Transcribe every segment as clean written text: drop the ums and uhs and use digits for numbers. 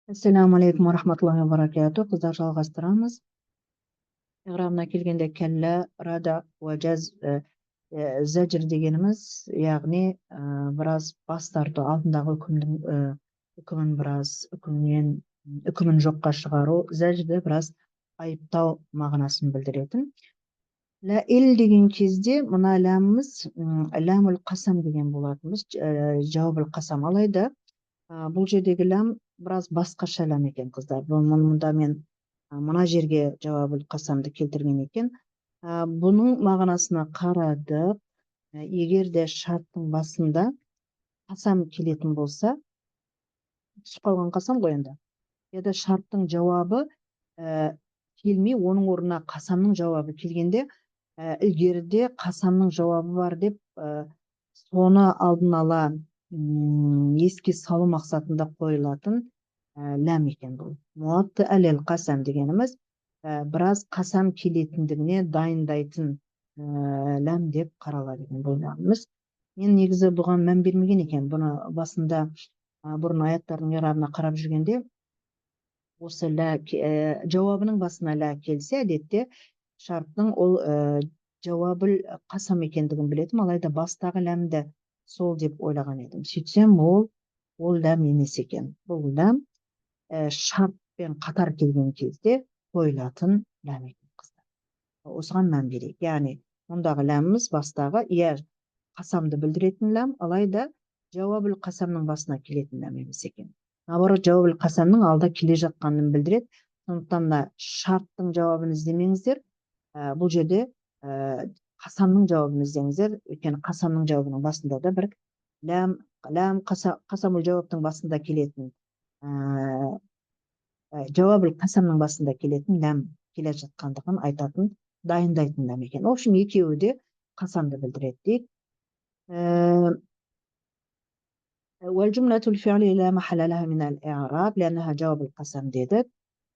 Ассаламу алейкум ва рахматуллахи ва баракатух. Қыздар, жалғастырамыз. Иғрабына келгенде кәллә, рада, уа жәз, зәжір дегеніміз, яғни біраз бас тарту, алдындағы үкімнің үкімін біраз үкімнен үкімін жоққа шығару, зәжірді біраз айыптау мағынасын білдіретін. Лә ил деген кезде мына ләміміз ләмул қасам деген болатынбыз, жауабул қасам. Алайда бұл жердегі ләм біраз басқаша ләм екен, қыздар. Мұнда мен мына жерге жауабул қасамды келтірген екен. Бұның мағынасына қарадық. Егер де шарттың басында қасам келетін болса, түсіп қалған қасам ғой енді. Я да шарттың жауабы келмей, оның орнына қасамның жауабы келгенде, ілгеріде қасамның жауабы бар деп, соны алдын ала еске салу мақсатында қойылатын ләм екен бұл. Муатты әлел қасам дегеніміз біраз қасам келетіндігіне дайындайтын ләм деп қаралады екен бұл ләміміз. Мен негізі бұған мән бермеген екен. Бұны басында бұрын аяттардың иғрабына қарап жүргенде осы лә жауабының басына лә келсе, әдетте шарттың ол жауабыл қасам екендігін білетінмін, алайда бастағы ләмді сол деп ойлаған едім. Сөйтсем, ол ләм емес екен. Бұл ләм шартпен қатар келген кезде қойылатын ләм екен, қыздар. Осыған мән берейік. Яғни мұндағы ләміміз бастағы, иә, қасамды білдіретін ләм, алайда жауабыл қасамның басына келетін ләм емес екен. Наоборот, жауабыл қасамның алда келе жатқанын білдіреді. Сондықтан мына шарттың жауабын іздемеңіздер. Бұл жерде қасамның жауабын іздеңіздер. Өйткені қасамның жауабының басында да бір ләм, ләм қасамул жауаптың басында келетін, жауабыл қасамның басында келетін ләм келе жатқандығын айтатын, дайындайтын ләм екен. В общем, екеуі де қасамды білдіреді дейік. والجملة الفعلية لا محل لها من الإعراب لأنها جواب القسم ديدت.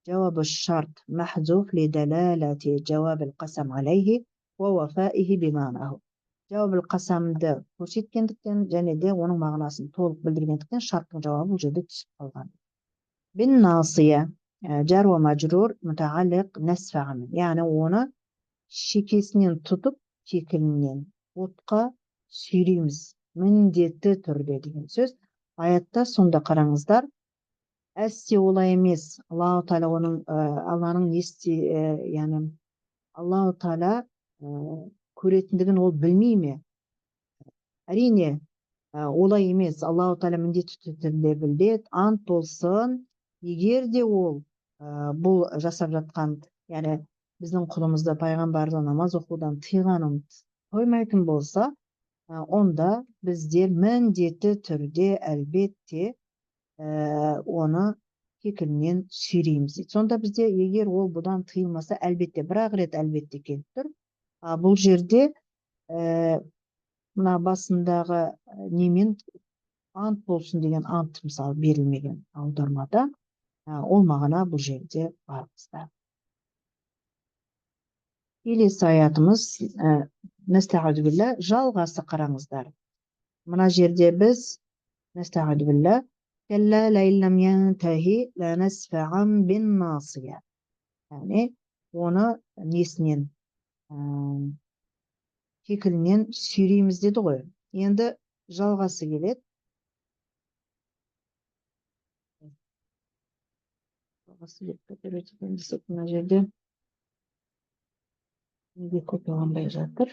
جواب الشرط محذوف لدلالة جواب القسم عليه ووفائه بمعناه. جواب القسمды көрсеткендіктен және де оның мағынасын толық білдіргендіктен шарттың жауабы бұл жерде түсіп қалған. Бин насия жар уа мажрур мутааллиқ насфағымен, яғни оны шекесінен тұтып кекілінен отқа сүйрейміз міндетті түрде деген сөз. Аятта сонда қараңыздар, әсте олай емес. Аллаху тағала оның, Алланың несі, яғни Аллаху тағала көретіндігін ол білмей ме? Әрине, олай емес. Аллаху тағала міндетті түрде біледі. Ант болсын, егер де ол бұл жасап жатқан, яғни біздің құлымызды пайғамбарды намаз оқудан тыйғанын қоймайтын болса, онда біздер міндетті түрде әлбетте оны кекілінен сүйрейміз дейді. Сонда бізде егер ол бұдан тыйылмаса, әлбетте, бір-ақ рет әлбетте келіп тұр. Бұл жерде мына басындағы немен ант болсын деген ант мысалы берілмеген аудармада, ол мағына бұл жерде бар, қыздар. Келесі аятымыз, нәстағиду билла, жалғасы қараңыздар. Мына жерде біз нәстағиду билла, кәллә ләйн ләм янтахи ләнәсфәан бин насия. Яғни оны несінен, кекілінен сүйрейміз деді ғой. Енді жалғасы келеді. Жалғасы деп көтеріп өтейін десек, мына жерде неге копияланбай жатыр?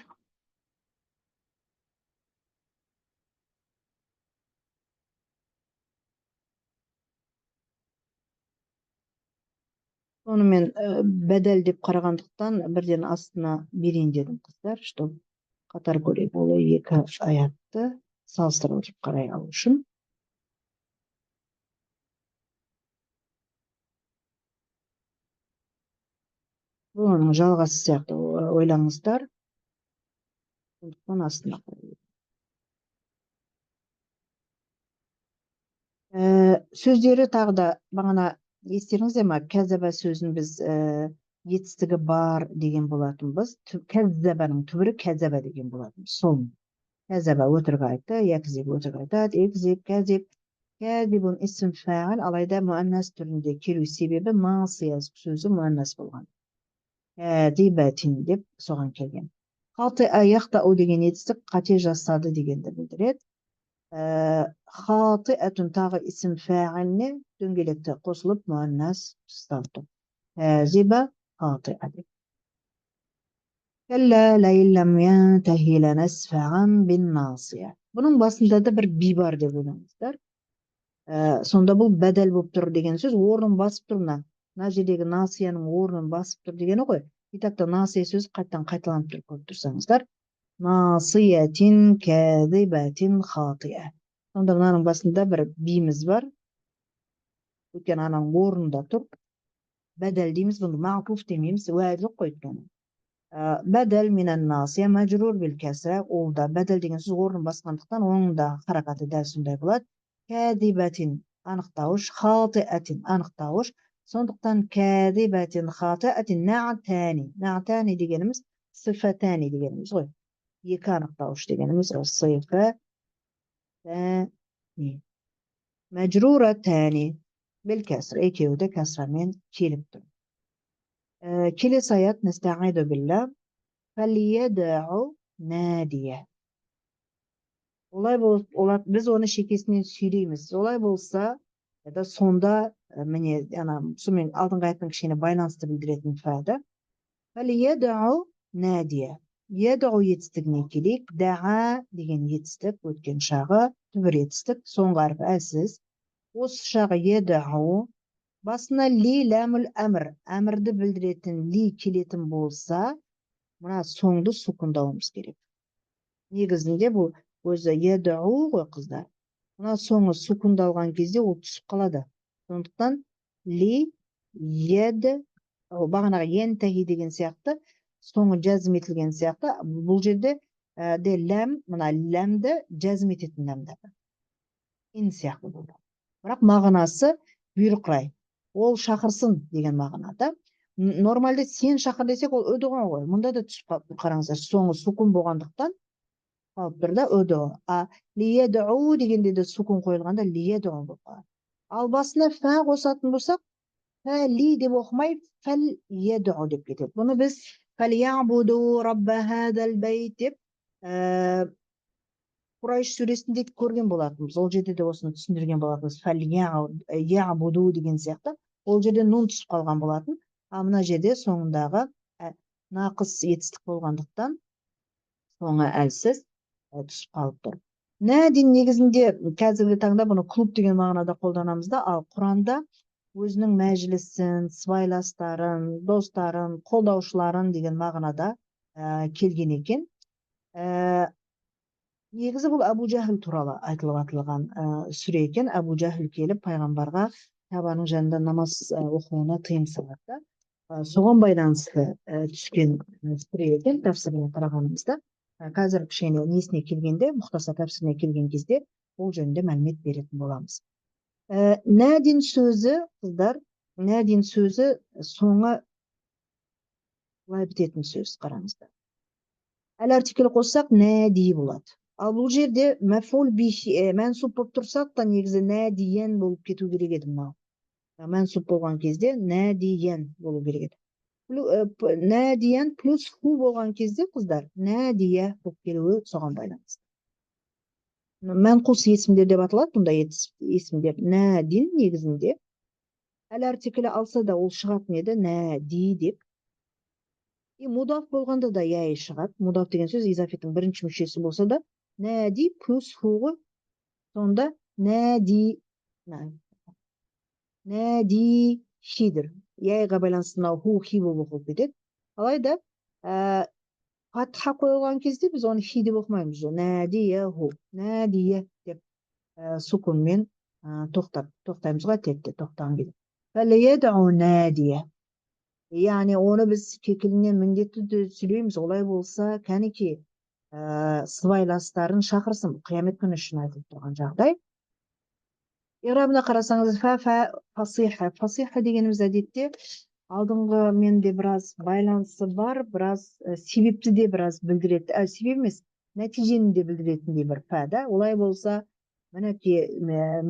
Сонымен бәдәл деп қарағандықтан бірден астына берейін дедім, қыздар, чтоб қатар көрейік. Ол екі аятты салыстырып отырып қарай алу үшін. Бұл оның жалғасы сияқты ойлаңыздар. Сондықтан астына қояйын. Сөздері тағы да бағана естеріңізде ма, кәзаба сөзін біз етістігі бар деген болатынбыз. Кәззабаның түбірі кәзаба деген болатын. Сол кәзаба өтірік айтты, якзиб өтірік айтады, екзиб, кәзиб. Кәзибун исм фәғіл, алайда муаннас түрінде келу себебі насия сөзі муаннас болған. Кәзибәтин деп соған келген. Хатиа яхтау деген етістік қате жасады дегенді білдіреді. Хатиатун тағы исм фәғіліне дөңгелекті қосылып муаннас ұсталып тұр. Кәзиба хатиа деп. Кәллә ләйн ләм янтахи ләнәсфәгән бин-насия. Бұның басында да бір би бар деп ойлаңыздар. Сонда бұл бәдәл болып тұр деген сөз, орнын басып тұр мына. Мына жердегі насияның орнын басып тұр дегені ғой. Итак та насия сөзі қайтадан қайталанып тұр, көріп тұрсаңыздар. Насиятин кәзибәтин хатиа. Сонда мынаның басында бір биміз бар. Өйткені ананың орнында тұр. Бәдәл дейміз, бұны мағтуф демейміз, уә жоқ қой өйткені. Бәдәл минән насия мәжрур бил кәсра, ол да бәдәл деген сөз орнын басқандықтан оның да харакаты дәл сондай болады. Кәзибәтин анықтауыш, хатиатин анықтауыш. Сондықтан кәзибәтин хатиатин нәтәни. Нәтәни дегеніміз сифатәни дегеніміз ғой. Екі анықтауыш дегеніміз ол сифатәни. Мәжруратәни бил кәср. Екеуі де кәсрамен келіп тұр. Келесі аят нәстәғиду билла фәлиядәу нәдия. Олай бол, олар, біз оны шекесінен сүйрейміз. Олай болса, да сонда міне ана сонымен алдыңғы аяттың кішкене байланысты білдіретін фәді. Фәлиядәу нәдия. Ядәу етістігіне келейік. Дәға деген етістік өткен шағы, түбір етістік, соңғы әрпі әлсіз. Осы шағы ядәу басына ли ләмүл әмір, әмірді білдіретін ли келетін болса, мына соңды сукундауымыз керек. Негізінде бұл өзі ядәу ғой, қыздар. Мына соңы сукундалған кезде ол түсіп қалады. Сондықтан ли ед бағанағы ентахи деген сияқты соңы жазым етілген сияқты бұл жерде де ләм, мына ләмді жазым ететін ләмдер. Ин сияқты болды. Бірақ мағынасы бұйрық рай. Ол шақырсын деген мағынада. Нормалде сен шақыр десек, ол өдіға ғой. Мұнда да түсіп қалып тұр, қараңыздар. Соңы сукун болғандықтан қалып тұр да өдіға. А лиедኡ дегенде де сукун қойылғанда лиедኡ болып қалады. Ал басына фә қосатын болсақ, фә ли деп оқымай, фәл едኡ деп кетеді. Бұны біз фәлиябуду рабба хадал бейт деп Құрайш сүресінде көрген болатынбыз. Ол жерде де осыны түсіндірген болатынбыз. Фәлиябуду деген сияқты. Ол жерде нун түсіп қалған болатын. А мына жерде соңындағы нақыс етістік болғандықтан соңы әлсіз түсіп қалып тұр. Нәдин негізінде қазіргі таңда бұны клуб деген мағынада қолданамыз да, ал Құранда өзінің мәжілісін, сыбайластарын, достарын, қолдаушыларын деген мағынада келген екен. Негізі бұл Әбу Жахил туралы айтылып атылған сүре екен. Әбу Жахил келіп пайғамбарға Кәбаның жанында намаз оқуына тыйым салады да. Соған байланысты түскен сүре екен тәпсіріне қарағанымызда. Қазір кішкене несіне келгенде, мұхтасар тәпсіріне келген кезде ол жөнінде мәлімет беретін боламыз. Нәдин сөзі, қыздар, нәдин сөзі соңы былай бітетін сөз, қараңыздар. Әл артикль қоссақ нәди болады. Ал бұл жерде мәфул бих, мәнсуб болып тұрсақ та негізі нәдиен болып кету керек еді мынау. Мәнсуб болған кезде нәдиен болу керек еді. Нәдиен плюс ху болған кезде, қыздар, нәдия болып келуі соған байланысты. Мәнқус есімдер деп аталады бұндай есімдер. Нәдин негізінде әл артиклі алса да ол шығатын еді нәди деп. И мудаф болғанда да яй шығады. Мудаф деген сөз изафеттің бірінші мүшесі болса да нәди плюс ху ғой. Сонда нәди, нәди хидір. Яйға байланысты мынау ху хи болып оқылып кетеді. Алайда фатха қойылған кезде біз оны хи деп оқымаймыз. Нәдия ху, нәдия деп сукунмен тоқтаймыз ғой, текте тоқтаған кезде. Фәлиядъу нәдия. Яғни оны біз кекілінен міндетті түрде сөйлейміз. Олай болса, кәнеки, сыбайластарын шақырсын. Қиямет күні үшін айтылып тұрған жағдай. Иғрабына қарасаңыз, фа, фа, фасиха. Фасиха дегеніміз әдетте алдыңғы менде біраз байланысы бар, біраз себепті де біраз білдіреді. Себеп емес, нәтижені де білдіретіндей бір фа да. Олай болса, Мінекей,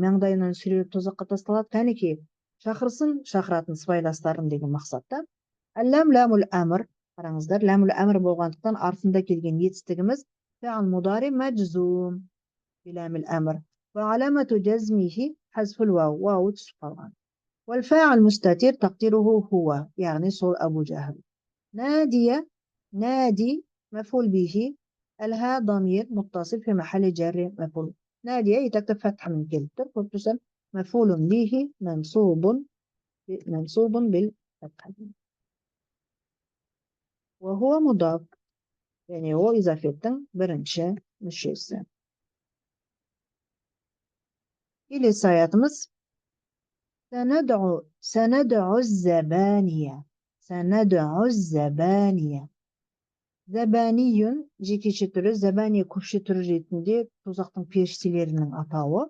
маңдайынан сүйреліп тозаққа тасталады. Кәнекей, шақырсын, шақыратын сыбайластарын деген мақсатта. Әллам ләмул әмір. Қараңыздар, ләмул әмір болғандықтан артында келген етістігіміз фи'л мудари мәджзум биләмил әмір. Ва аламату жазмихи хазфул вау, вауы түсіп қалған. Уәл фа'ил мустатир тақдируху хуа, яғни сол Абу Жахл. Надия, нади мафул бихи, әлха дамир муттасил фи махалли жарри мафул. Надия итакта фатхамен келіп тұр, көріп тұрсам, мафулун бихи мансубун, мансубун бил фатха. Уа мудаф, яғни ол изафеттің бірінші мүшесі. Келесі аятымыз. Санад'у, санад'у забания. Санад'у забания. Забанiyun жекеше түрі, забания көпше түрі ретінде тозақтың періштелерінің атауы.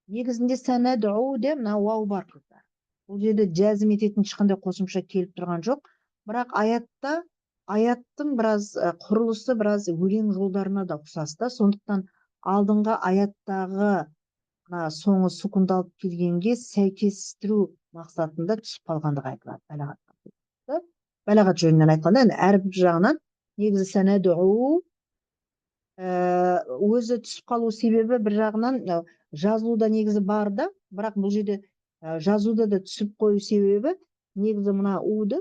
Негізінде санад'у деп мына уау бар, қыздар. Бұл жерде жазым ететін ешқандай қосымша келіп тұрған жоқ. Бірақ аятта, аяттың біраз құрылысы біраз өлең жолдарына да ұқсас та, сондықтан алдыңғы аяттағы мына соңы сукундалып келгенге сәйкестіру мақсатында түсіп қалғандығы айтылады. Балағат. Балағат жөнінен айтқанда, енді әріп жағынан негізі санад'у өзі түсіп қалу себебі бір жағынан жазылуда негізі бар да, бірақ бұл жерде жазуда да түсіп қою себебі негізі мына уды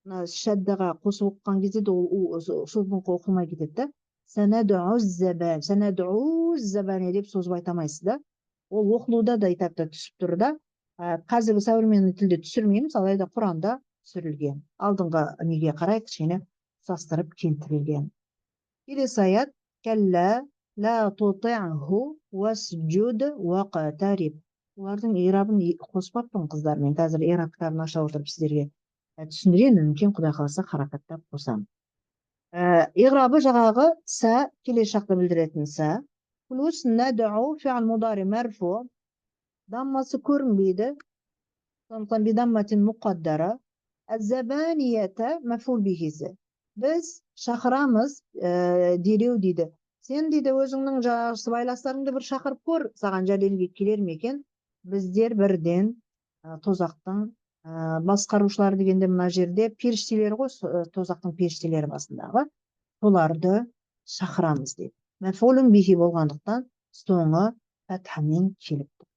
мына шаддаға қосып оқыған кезде де ол у созылыңқы оқылмай кетеді да. Санад'у забан, санад'у забани деп созып айта алмайсыз да. Ол оқылуда да этапта түсіп тұр да. Қазіргі современный тілде түсірмейміз, алайда Құранда түсірілген. Алдыңғы неге қарай кішкене ұқсастырып келтірілген. Келесі аят. Кәллә ла тути'ху уасжуд уақтариб. Олардың ирабын қоспаппын, қыздар. Мен қазір ираб кітабын аша отырып сіздерге түсіндіремін, мүмкін, Құдай қаласа, харакаттап қосамын. Иғрабы жаңағы сә, келесі шақты білдіретін сә, плюс над'у фи'л мудари марфу, даммасы көрінбейді, сондықтан бидамматин муқаддара. Әз-забанията мафул бихisi. Біз шақырамыз, дереу дейді. Сен дейді өзіңнің жаңағы сыбайластарыңды бір шақырып көр, саған жәрдемге келер ме екен? Біздер бірден тозақтың басқарушылары дегенде мына жерде періштелер ғой, тозақтың періштелері басындағы, соларды шақырамыз дейді. Мәфулун бихи болғандықтан соңы фатхамен келіп тұр.